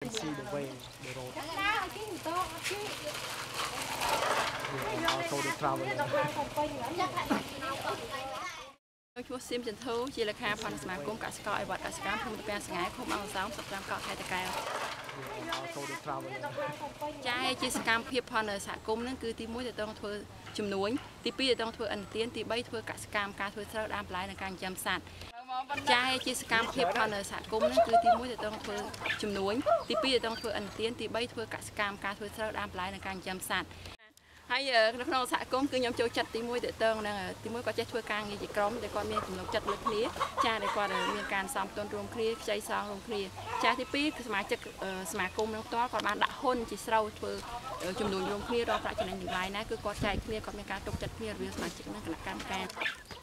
Can see the way, the road. And also the traveler. ឈ្មោះសៀមចន្ទធូ ជាលេខាផលសមាគមកសិករអវត្តកសិកម្មភូមិតាពាំងសង្ហែ ឃុំអង្គសោម ស្រុកត្រាំកក់ ខេត្តតាកែវ And also the traveler. ចា ជាសកម្មភាពផលសហគមន៍ហ្នឹង គឺទី1 ទៅតងធ្វើជំនួញ ទី2 ទៅតងធ្វើអន្តទាន ទី3 ធ្វើកសិកម្ម ការធ្វើស្រូវ ដើមបន្លែ និងការចិញ្ចឹមសត្វ។ ចា ជាសកម្មភាពផលសហគមន៍ហ្នឹង គឺទី1 ទៅតងធ្វើជំនួញ ទី2 ទៅតងធ្វើអន្តទាន ទី3 ធ្វើកសិកម្ម ការធ្វើស្រូវ ដើមបន្លែ និងការចិញ្ចឹមសត្វ។ ហើយនៅក្នុងសហគមន៍ គឺខ្ញុំចូលចិត្តទី1 ទៅតងនឹងទី1 គាត់ចេះធ្វើការងារជាក្រុម ដែលគាត់មានទំនុកចិត្តលើគ្នា ចា ដែលគាត់មានការសំទុនរួមគ្នា ខ្ចីសងរួមគ្នា។ ចា ទី2 សមាជិកសមាគមនឹងផ្ទាល់ គាត់បានដាក់ហ៊ុនជាស្រូវ ធ្វើចំនួនរួមគ្នា រកប្រាក់ចំណេញទាំងឡាយណា គឺគាត់ចែកគ្នា គាត់មានការទុកចិត្តគ្នារវាងសមាជិកនិងគណៈកម្មការ។